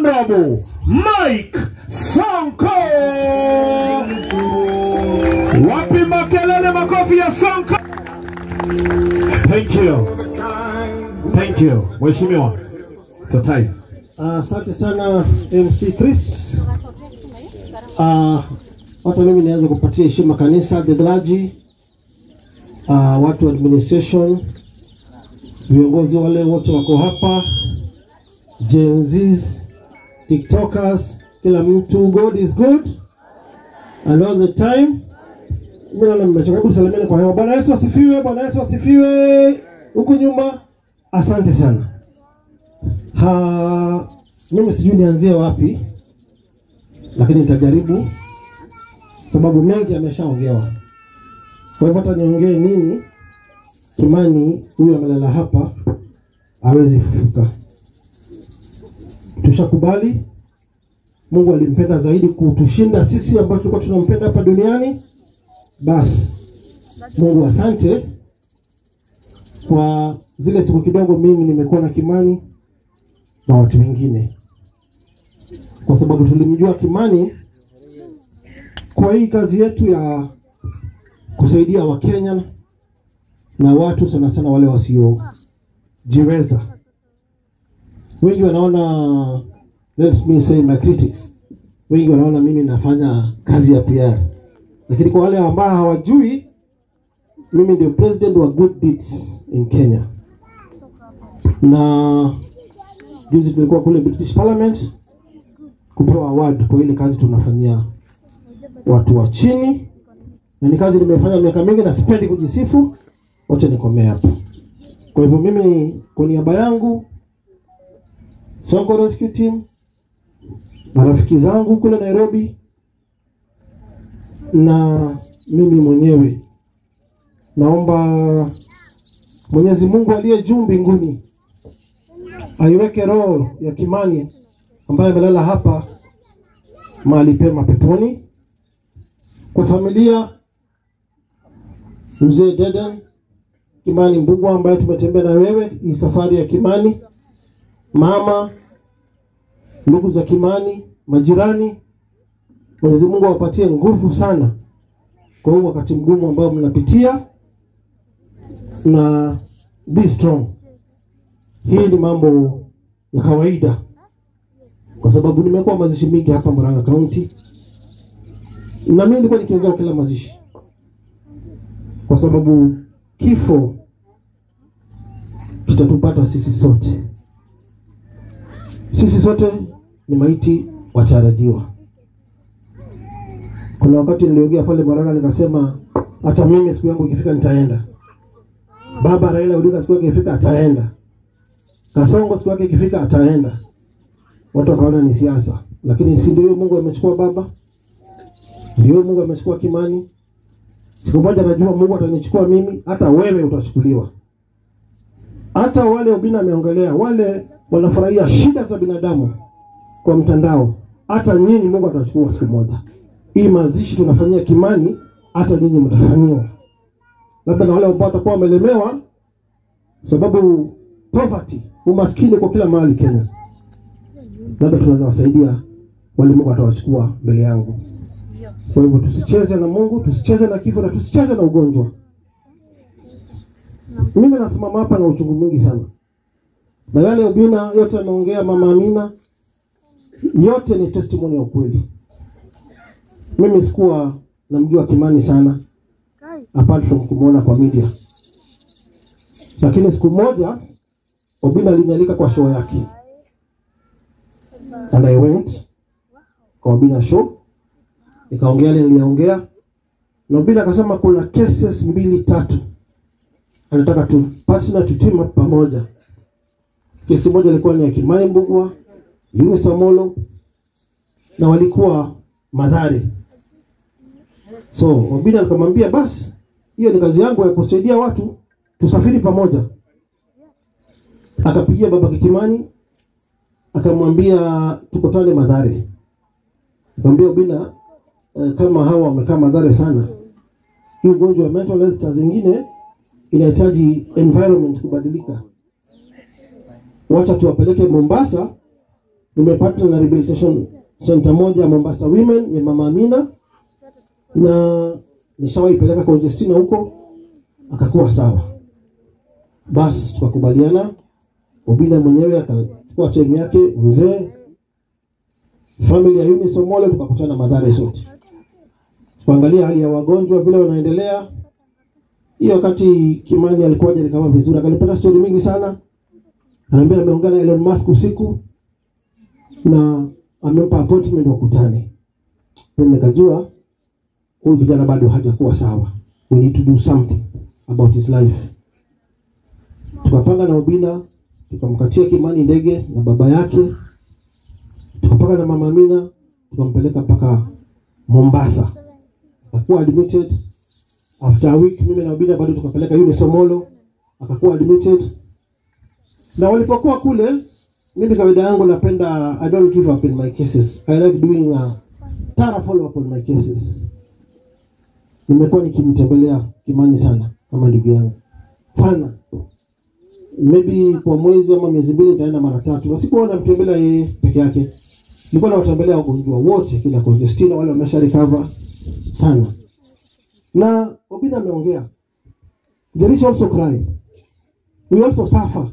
Honorable Mike Sonko. Wapi makelele, makofi ya Sonko. Thank you. Thank you. Mheshimiwa, it's a time. Asante sana MC Chris. Hata mimi nianze kupatia heshima kanisa, the clergy, watu administration, viongozi wale wote wako hapa, Gen Zs, TikTokers, kila mtu. God is good and all the time. Mimi naona mmechoka, hebu salimieni kwa hewa. Bwana Yesu asifiwe, Bwana Yesu asifiwe. Huku nyuma, asante sana. Mimi sijui nianzie wapi, lakini nitajaribu sababu mengi yameshaongewa. Kwa hivyo hata niongee nini, Kimani huyu amelala hapa hawezi fufuka. Tushakubali Mungu alimpenda zaidi kutushinda sisi ambao tulikuwa tunampenda hapa duniani. Basi Mungu asante kwa zile siku kidogo mimi nimekuwa na Kimani na watu wengine, kwa sababu tulimjua Kimani kwa hii kazi yetu ya kusaidia Wakenya na watu sana sana wale wasiojiweza. Wengi wanaona, let me say my critics, wengi wanaona mimi nafanya kazi ya PR, lakini kwa wale ambao hawajui, mimi ndio president wa Good Deeds in Kenya. Na juzi tulikuwa kule British Parliament kupewa award kwa ile kazi tunafanyia watu wa chini, na ni kazi nimefanya miaka mingi na sipendi kujisifu, wacha nikomee hapo. Kwa hivyo mimi kwa niaba yangu, Sonko Rescue Team, marafiki zangu kule Nairobi na mimi mwenyewe, naomba Mwenyezi Mungu aliye juu mbinguni aiweke roho ya Kimani ambaye amelala hapa mahali pema peponi. Kwa familia, Mzee Dedan Kimani Mbugua ambaye tumetembea na wewe hii safari ya Kimani, mama, ndugu za Kimani, majirani, Mwenyezi Mungu awapatie nguvu sana kwa huu wakati mgumu ambao mnapitia, na be strong. Hii ni mambo ya kawaida, kwa sababu nimekuwa mazishi mingi hapa Murang'a County, na mimi nilikuwa nikiongea kila mazishi, kwa sababu kifo kitatupata sisi sote. Sisi sote ni maiti watarajiwa. Kuna wakati niliongea pale Murang'a nikasema hata mimi siku yangu ikifika nitaenda. Baba Raila Odinga siku yake ikifika ataenda. Kasongo siku yake ikifika ataenda. Watu wakaona ni siasa, lakini si ndio Mungu amechukua baba? Ndio Mungu amechukua Kimani. Siku moja najua Mungu atanichukua mimi, hata wewe utachukuliwa. Hata wale Obina ameongelea, wale wanafurahia shida za binadamu kwa mtandao, hata nyinyi Mungu atachukua siku moja. Hii mazishi tunafanyia Kimani, hata nyinyi mtafanyiwa. Labda na wale ambao watakuwa wamelemewa, sababu poverty, umaskini kwa kila mahali Kenya, labda tunaweza wasaidia wale Mungu atawachukua mbele yangu. Kwa hivyo tusicheze na Mungu, tusicheze na kifo na tusicheze na ugonjwa. Mimi nasimama hapa na uchungu mwingi sana. Na yale Obina yote ameongea, Mama Amina, yote ni testimony ya ukweli. Mimi sikuwa namjua Kimani sana apart from kumuona kwa media. Lakini siku moja Obina alinialika kwa show yake. And I went kwa Obina show. Nikaongea ile niliongea. Na Obina akasema kuna cases 2-3 anataka tu partner to team up pamoja. Kesi moja ilikuwa ni ya Kimani Mbugua, Eunice Amolo, na walikuwa Mathare. So Obina akamwambia basi hiyo ni kazi yangu ya kusaidia watu, tusafiri pamoja. Akapigia baba Kimani akamwambia tukutane Mathare. Akamwambia Obina, kama hawa wamekaa Mathare sana, hii ugonjwa wa mental health saa zingine inahitaji environment kubadilika. Wacha tuwapeleke Mombasa Nimepata na rehabilitation center moja Mombasa Women ya Mama Amina, na nishawahi peleka kwa Justina huko, akakuwa sawa. Bas tukakubaliana, Obina mwenyewe akachukua time yake, mzee, familia ya Eunice Omolo, tukakutana Mathare sote. Tukaangalia hali ya wagonjwa vile wanaendelea. Hiyo wakati Kimani alikuwa hajarecover vizuri, akanipata story mingi sana. Ananiambia ameongea na Elon Musk usiku na amempa appointment wakutane. Then nikajua huyu kijana bado hajakuwa sawa. We need to do something about his life. Tukapanga na Obina, tukamkatia Kimani ndege na baba yake. Tukapanga na Mama Amina, tukampeleka mpaka Mombasa. Akakuwa admitted. After a week mimi na Obina bado tukapeleka Eunice Omolo, akakuwa admitted. Na walipokuwa kule, mimi kawaida yangu napenda, I don't give up in my cases. I like doing a thorough follow up on my cases. Nimekuwa nikimtembelea Kimani sana kama ndugu yangu sana. Maybe kwa mwezi ama miezi 2 nitaenda mara 3. Na sikuwa namtembelea yeye peke yake. Nilikuwa nawatembelea wagonjwa wote, kina Conjestina wale wamesha recover sana. Na Obina ameongea. The rich also cry. We also suffer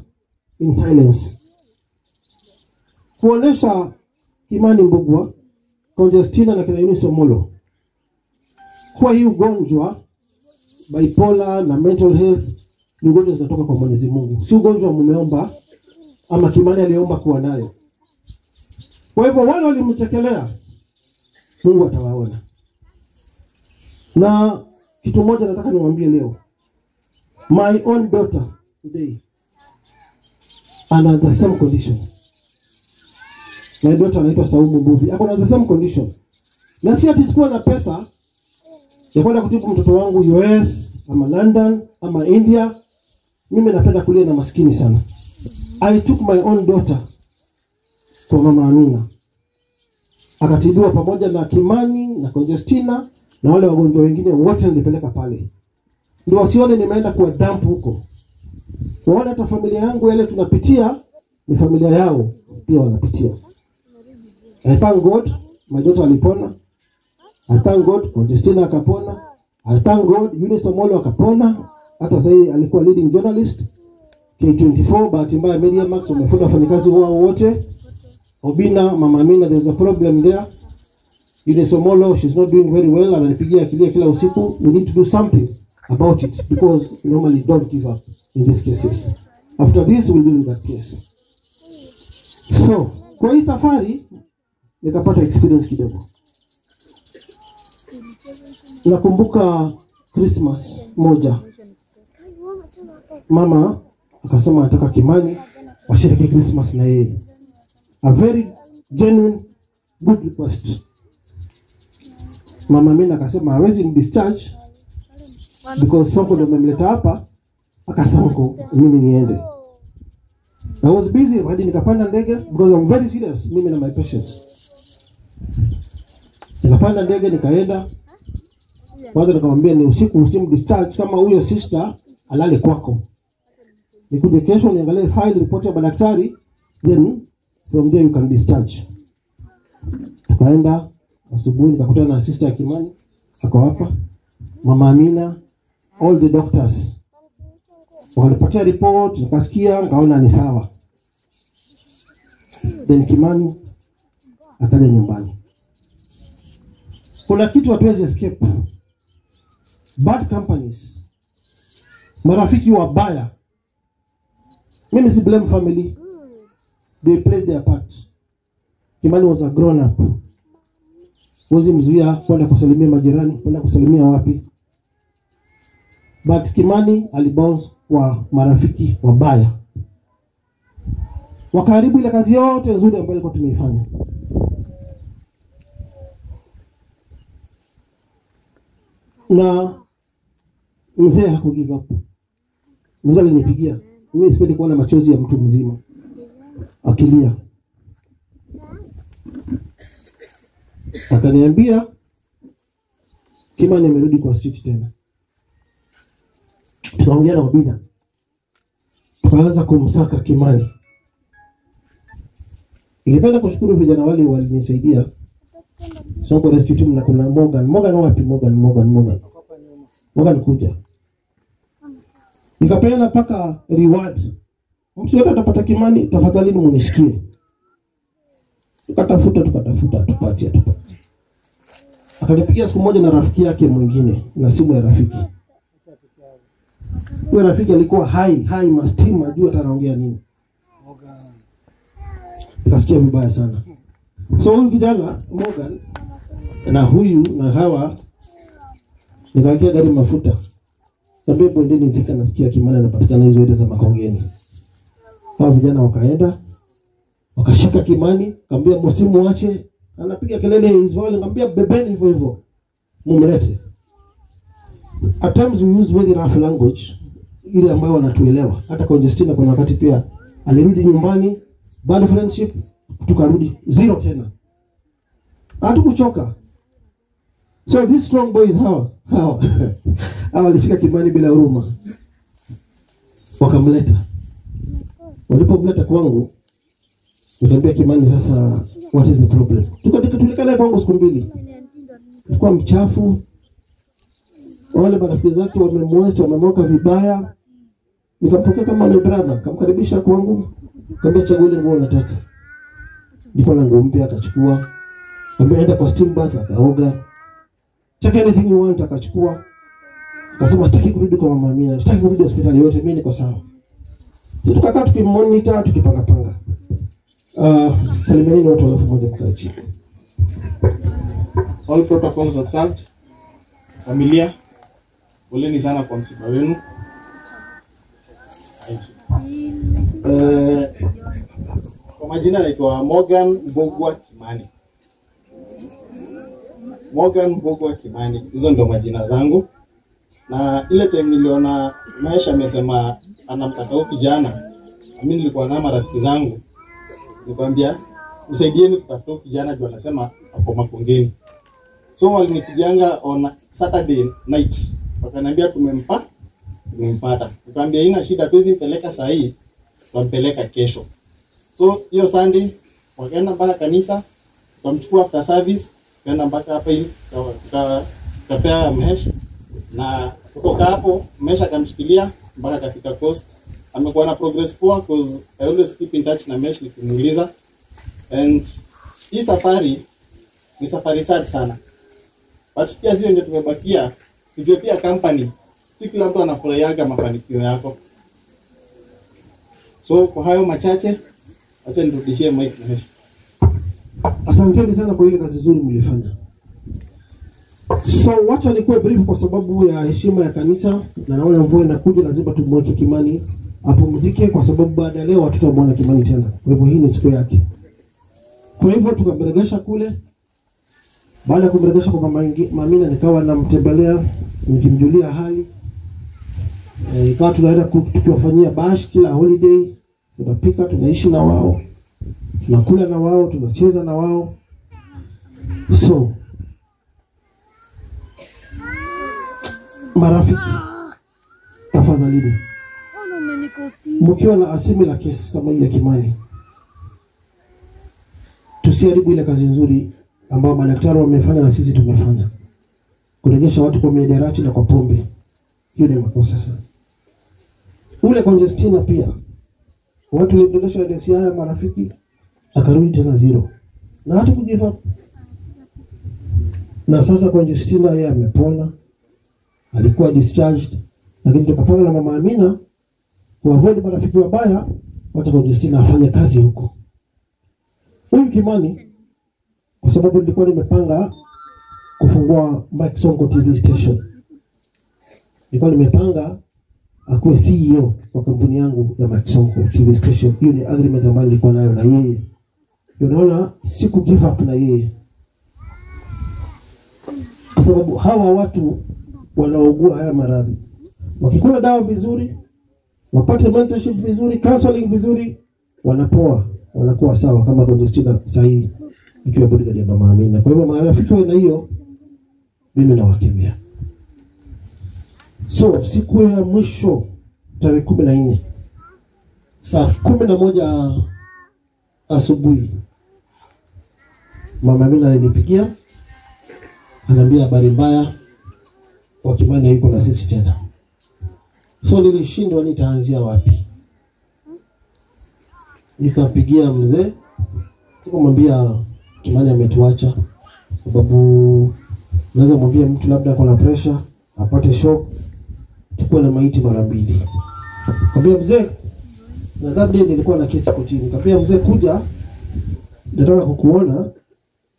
in silence. Kuonesha Kimani Mbugua, Conjestina na kina Eunice Omolo kwa hii ugonjwa bipolar na mental health ni ugonjwa zinatoka kwa Mwenyezi Mungu, si ugonjwa mumeomba ama Kimani aliomba kuwa nayo. Kwa hivyo wale walimchekelea, Mungu atawaona. Na kitu moja nataka niwaambie leo, my own daughter today ana the same condition. My daughter anaitwa Saumu Mbuvi, ako na the same condition. Na si ati sikuwa na pesa ya kwenda kutibu mtoto wangu US ama London ama India. Mimi napenda kulia na maskini sana. I took my own daughter kwa Mama Amina, akatibiwa pamoja na Kimani na Conjestina na wale wagonjwa wengine wote nilipeleka pale. Ndio wasione nimeenda kwa dump huko. Waone hata familia yangu yale tunapitia ni familia yao pia wanapitia. I thank God my daughter alipona. I thank God Conjestina akapona. I thank God Eunice Omolo akapona. Hata sasa alikuwa leading journalist K24. Bahati mbaya Media Max wamefuta wafanyikazi wao wote. Obina, Mama Amina, there's a problem there. Eunice Omolo, she's not doing very well. Ananipigia akilia kila usiku. We need to do something about it because we normally don't give up in these cases. After this we'll deal with that case. So, kwa hii safari nikapata experience kidogo. Nakumbuka Christmas moja, mama akasema anataka Kimani washiriki Christmas na yeye. A very genuine good request. Mama Amina akasema hawezi discharge because Sonko ndo amemleta hapa. Akasonko mimi niende. I was busy hadi nikapanda ndege because I'm very serious mimi na my patients. Nikapanda ndege nikaenda. Kwanza nikamwambia ni usiku, usimu discharge, kama huyo sister alale kwako. Nikuje kesho niangalie file report ya madaktari, then from there you can discharge. Tukaenda asubuhi nikakutana na sister ya Kimani, ako hapa, Mama Amina, all the doctors. Walipatia report, nikasikia, nikaona ni sawa. Then Kimani akaja nyumbani. Kuna kitu hatuwezi escape. Bad companies, marafiki wabaya. Mimi si blame family. They played their part. Kimani was a grown up. Huwezi mzuia kwenda kusalimia majirani, kwenda kusalimia wapi. But Kimani alibounce kwa marafiki wabaya. Wakaharibu ile kazi yote nzuri ambayo ilikuwa tumeifanya. Na mzee hakugive up. Mzee alinipigia. Mimi sipendi kuona machozi ya mtu mzima akilia. Akaniambia Kimani amerudi kwa street tena. Tukaongea na Obina, tukaanza kumsaka Kimani. Ningependa kushukuru vijana wale walinisaidia. Sonko Rescue Team na kuna Morgan. Morgan wapi? Morgan. Morgan kuja. Nikapeana paka reward. Mtu yote atapata Kimani, tafadhali munishikie. Tukatafuta tupate. Akanipigia siku moja na rafiki yake mwingine na simu ya rafiki. Huyo rafiki alikuwa hai mastima, ajua ataongea nini. Nikasikia vibaya sana. So huyu kijana Morgan na huyu na hawa nikawakia gari mafuta. Niambia bwendeni Thika, nasikia Kimani anapatikana hizo area za Makongeni. Hawa vijana wakaenda wakashika Kimani, kaambia msimuache, anapiga kelele hizo, nikamwambia bebeni hivyo hivyo mumlete. At times we use very rough language ile ambayo wanatuelewa. Hata Conjestina kuna wakati pia alirudi nyumbani, bad friendship, tukarudi zero tena. Hatukuchoka. So these strong boys hawa walishika Kimani bila huruma. Wakamleta. Walipomleta kwangu, nikamwambia Kimani, sasa what is the problem? Tulikaa kwangu siku mbili. Alikuwa mchafu. Wale marafiki zake wamemwest, wamemwoka vibaya. Nikampokea kama my brother, nikamkaribisha kwangu, nikamwambia chagua ile nguo unataka. Nilikuwa na nguo mpya akachukua. Nikamwambia enda kwa steam bath akaoga. Check anything you want akachukua. Akasema sitaki kurudi kwa mama Amina, sitaki kurudi hospitali yote, mimi niko sawa. So tukakaa tukimonitor, tukipanga panga. Salimieni watu 1000 mkae chini. All protocols observed. Familia, poleni sana kwa msiba wenu. Kwa majina naitwa Morgan Mbugua Kimani. Morgan Mbugua Kimani, hizo ndio majina zangu. Na ile time niliona Maisha amesema anamtaka huyu kijana, mimi nilikuwa na marafiki zangu, nikamwambia nisaidieni kutafuta huyu kijana juu anasema ako Makongeni. So walinipigianga on Saturday night, wakaniambia tumempata. Nikamwambia haina shida, tuwezi mpeleka saa hii, tutampeleka kesho. So hiyo Sunday wakaenda mpaka kanisa, tukamchukua after service, tukaenda mpaka hapa hivi, tukapea Mhesh, na kutoka hapo Mhesh akamshikilia mpaka akafika Coast. Amekuwa na progress poa cause I always keep in touch na Mhesh nikimuuliza. And hii safari ni safari sad sana. But pia sio ndio tumebakia, tujue pia company, si kila mtu anafurahiaga mafanikio yako. So kwa hayo machache, acha nirudishie mic Mhesh. Asanteni sana kwa ile kazi nzuri mlifanya. So wacha nikuwe brief kwa sababu ya heshima ya kanisa, na naona mvua inakuja, lazima tumweke Kimani apumzike kwa sababu baada ya leo hatutamwona Kimani tena. Kwa hivyo hii ni siku yake. Kwa hivyo tukamregesha kule. Baada ya kumregesha kwa mama Amina, nikawa namtembelea nikimjulia hali. Ikawa tunaenda tukiwafanyia bash kila holiday, tunapika, tunaishi na wao, tunakula na wao, tunacheza na wao. So marafiki, tafadhalini, mkiwa na asimi la kesi kama hii ya Kimani, tusiharibu ile kazi nzuri ambayo madaktari wamefanya na sisi tumefanya, kurejesha watu kwa mihadarati na kwa pombe. Hiyo ni makosa sana. Ule Conjestina pia watu walirejesha DCI ya marafiki, akarudi tena zero na hatu kugive up. Na sasa Conjestina yeye amepona, alikuwa discharged, lakini tukapanga na mama Amina kuavoid marafiki wabaya, wacha Conjestina afanye kazi huko. Huyu Kimani, kwa sababu nilikuwa nimepanga kufungua Mike Sonko TV station, nilikuwa nimepanga akuwe CEO wa kampuni yangu ya Mike Sonko TV station. Hiyo ni agreement ambayo nilikuwa nayo na yeye. Unaona, siku give up na yeye, kwa sababu hawa watu wanaougua haya maradhi wakikula dawa vizuri, wapate mentorship vizuri, counseling vizuri, wanapoa, wanakuwa sawa kama Conjestina sahihi ikiwa bodyguard ya mama Amina. Kwa hivyo marafiki na hiyo mimi nawakemea. So siku ya mwisho tarehe 14 saa 11 asubuhi Mama Amina alinipigia, ananiambia habari mbaya, kwa Kimani hayuko na sisi tena. So nilishindwa nitaanzia wapi. Nikapigia mzee, nikamwambia Kimani ametuacha, sababu naweza mwambia mtu labda ako na pressure, apate shock, tukue na maiti mara mbili. Nikamwambia mzee, na that day nilikuwa na kesi kotini. Nikamwambia mzee, kuja, nataka kukuona,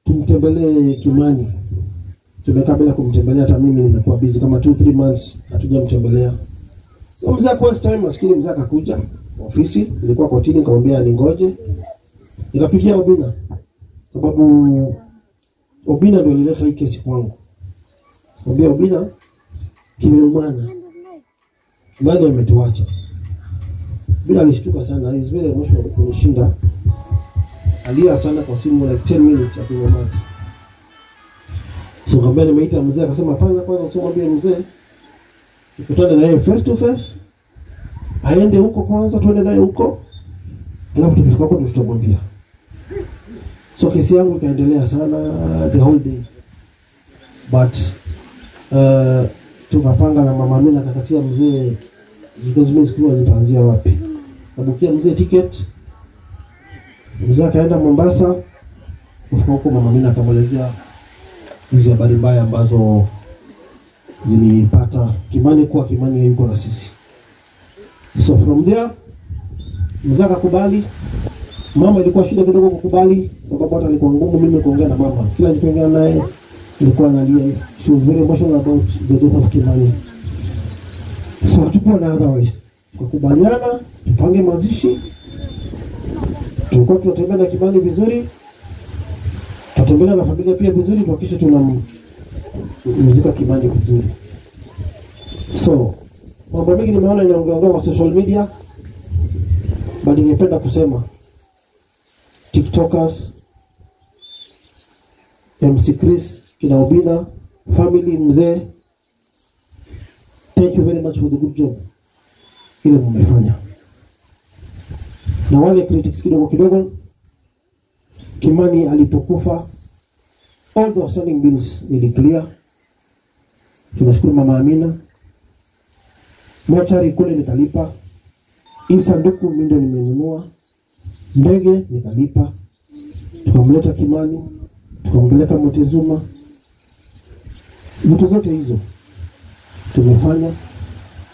tumtembelee Kimani. Tumekaa bila kumtembelea, hata mimi nimekuwa busy kama 2-3 months hatujamtembelea. So mzee kwa time maskini mzee akakuja ofisi, nilikuwa kotini, nikamwambia ningoje. Nikapigia Obina, sababu Obina ndio alileta hii kesi kwangu. Nikamwambia Obina, kimeumana, Kimani ametuacha. Obina alishtuka sana, he's very emotional kunishinda. Alia sana kwa simu like 10 minutes akinyamaza. So nikamwambia nimeita mzee, akasema hapana, kwanza usimwambie mzee, tukutane na yeye face to face, aende huko kwanza, tuende naye huko, alafu tukifika huko tutamwambia. So kesi yangu ikaendelea sana the whole day, but tukapanga na mama Amina akakatia mzee, because mimi sikujua nitaanzia wapi. Kabukia mzee ticket, mzee akaenda Mombasa. Kufika huko mama Amina akamwelezea hizi habari mbaya ambazo zilipata Kimani, kuwa Kimani yuko na sisi. So from there mzee akakubali. Mama ilikuwa shida kidogo kukubali, sababu hata ilikuwa ngumu mimi kuongea na mama. Kila nikiongea naye ilikuwa analia. She was very emotional about the death of Kimani. So hatukuwa na otherwise, tukakubaliana tupange mazishi. Tulikuwa tunatembea na Kimani vizuri, tutatembea na familia pia vizuri, tuhakikishe tunamzika Kimani vizuri. So mambo mengi nimeona inaongeongea kwa social media, but ningependa kusema TikTokers, MC Chris, kina Obina, family mzee, thank you very much for the good job ile mmefanya. Na wale critics kidogo kidogo, Kimani alipokufa all the outstanding bills niliclear. Tunashukuru Mama Amina. Mochari kule nikalipa, hii sanduku mimi ndio nimenunua, ndege nikalipa, tukamleta Kimani, tukampeleka Montezuma. Vitu zote hizo tumefanya.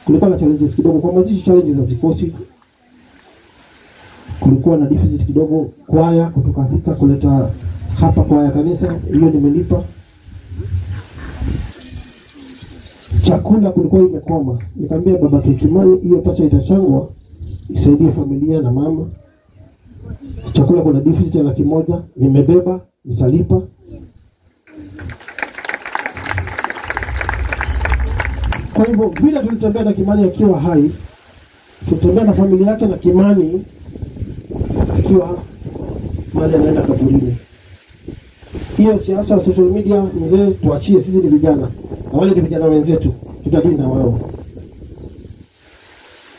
Kulikuwa na challenges kidogo kwa mazishi, challenges hazikosi. Kulikuwa na deficit kidogo kwaya kutoka Thika kuleta hapa kwaya kanisa, hiyo nimelipa. Chakula kulikuwa imekwama, nikamwambia baba Kimani hiyo pesa itachangwa isaidie familia na mama. Chakula kuna deficit ya 100,000, nimebeba, nitalipa. Kwa hivyo vile tulitembea na Kimani akiwa hai, tutembea na familia yake na Kimani akiwa mahali anaenda kaburini. Hiyo siasa ya social media mzee tuachie, sisi ni vijana na wale ni vijana wenzetu, tutadili na wao.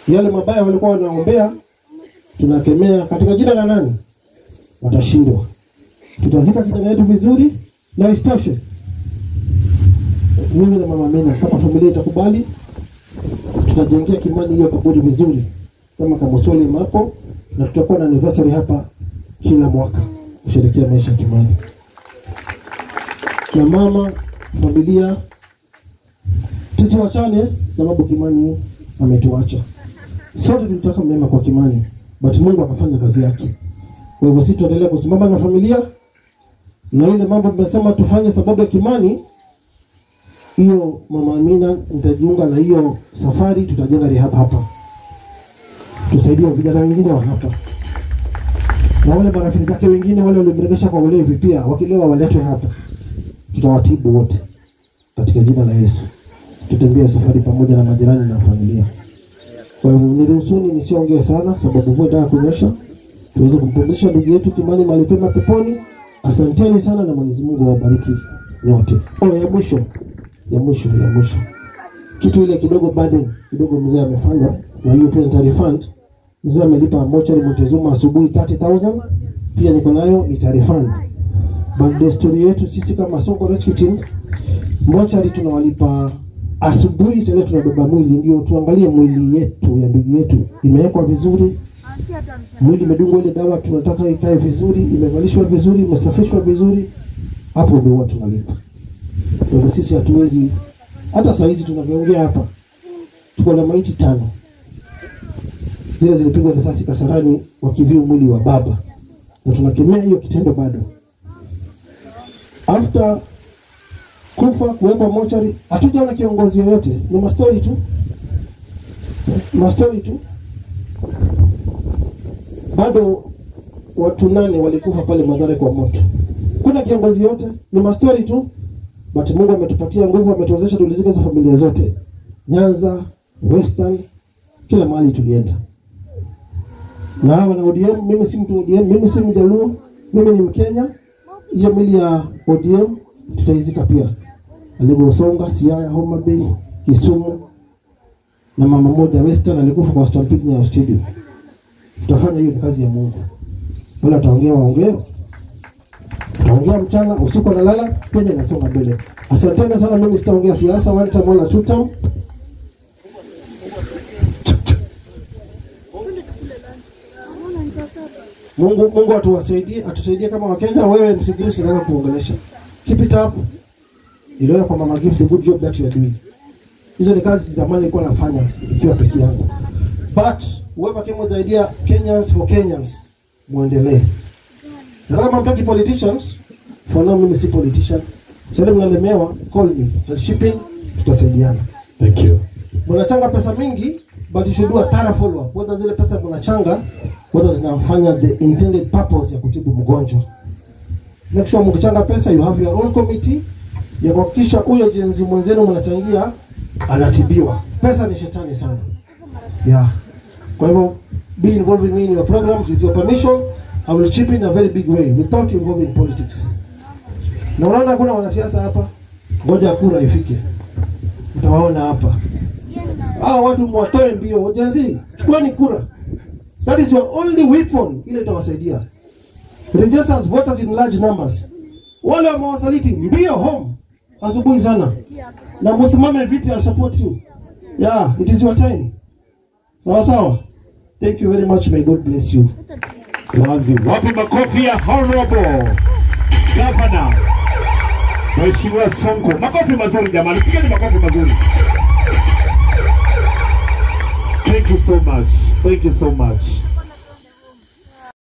Yale mabaya walikuwa wanaombea tunakemea katika jina la nani? Watashindwa. Tutazika kijana yetu vizuri, na isitoshe mimi na mama Amina kama familia itakubali, tutajengea Kimani hiyo kaburi vizuri kama Kamusoli mapo, na tutakuwa na anniversary hapa kila mwaka kusherehekea maisha ya Kimani. Na mama, familia, tusiwachane sababu Kimani ametuacha. Sote tulitaka mema kwa Kimani, but Mungu akafanya kazi yake. Kwa hivyo sisi tuendelea kusimama na familia, na ile mambo tumesema tufanye sababu ya Kimani, hiyo mama Amina nitajiunga na hiyo safari, tutajenga rehab hapa, tusaidie vijana wengine wa hapa, na wale marafiki zake wengine wale waliomregesha kwa ulevi pia wakilewa waletwe hapa, tutawatibu wote katika jina la Yesu. Tutembee safari pamoja na majirani na familia. Kwa hivyo niruhusuni nisiongee sana sababu mvua inataka kunyesha, tuweze kumpumzisha ndugu yetu Kimani mahali pema peponi. Asanteni sana na Mwenyezi Mungu awabariki nyote. Ya mwisho, ya mwisho, ya mwisho, kitu ile kidogo burden kidogo mzee amefanya, na hiyo pia nita refund. Mzee amelipa mochari Montezuma asubuhi 30,000, pia niko nayo nita refund. But desturi yetu sisi kama Sonko Rescue Team, mochari tunawalipa asubuhi, sasa tunabeba mwili ndio tuangalie mwili yetu ya ndugu yetu imewekwa vizuri, mwili imedungwa ile dawa tunataka ikae vizuri, imevalishwa vizuri, imesafishwa vizuri, hapo ndio huwa tunalipa. Kwa hivyo sisi hatuwezi, hata saa hizi tunavyoongea hapa tuko na maiti 5 zile zilipigwa risasi Kasarani wakiviu mwili wa baba, na tunakemea hiyo kitendo bado. After kufa kuwekwa mochari, hatujaona kiongozi yoyote, ni mastori tu, mastori tu. Bado watu 8 walikufa pale Mathare kwa moto, kuna kiongozi yote, ni mastori tu. But Mungu ametupatia nguvu, ametuwezesha tulizika hizo familia zote, Nyanza, Western, kila mahali tulienda. Na hawa na ODM, mimi si mtu ODM, mimi si Mjaluo, mimi ni Mkenya. Hiyo mili ya ODM tutaizika pia. Aligosonga, Siaya, Homa Bay, Kisumu, na mama moja Western alikufa kwa stampede ya stadium. Tutafanya hiyo kazi ya Mungu. Wala ataongea waongee. Taongea mchana, usiku analala, Kenya inasonga mbele. Asanteni sana, mimi sitaongea siasa one time wala two time. Mungu atuwasaidie, atusaidie kama Wakenya. Wewe msikilize, nataka kuongelesha. Keep it up. Niliona kwa Mama Gift the good job that you are doing. Hizo ni kazi zamani nilikuwa nafanya nikiwa peke yangu. But whoever came with the idea Kenyans for Kenyans, muendelee. Na kama mtaki politicians, for now mimi si politician. Sasa mnalemewa, call me. I'll ship in, tutasaidiana. Thank you. Mnachanga pesa mingi, but you should do a thorough follow up. Whether zile pesa mnachanga, whether zinafanya the intended purpose ya kutibu mgonjwa. Make sure mkichanga pesa, you have your own committee ya kuhakikisha huyo jenzi mwenzenu mnachangia anatibiwa. Pesa ni shetani sana. Yeah. Kwa hivyo be involved in your programs with your permission. I will chip in a very big way without involving politics. Na unaona kuna wanasiasa hapa, ngoja kura ifike, mtawaona hapa. Hawa watu mwatoe mbio, jenzi, chukueni kura. That is your only weapon ile itawasaidia. Register as voters in large numbers. Wale wamewasaliti mbio home asubuhi sana. Na msimame viti, I'll support you. Yeah, it is your time. Sawa sawa. Thank you very much. May God bless you. Wazi, wapi makofi ya Honorable Governor Mheshimiwa Sonko. Makofi mazuri jamani, pigeni makofi mazuri. Thank you so much. Thank you so much.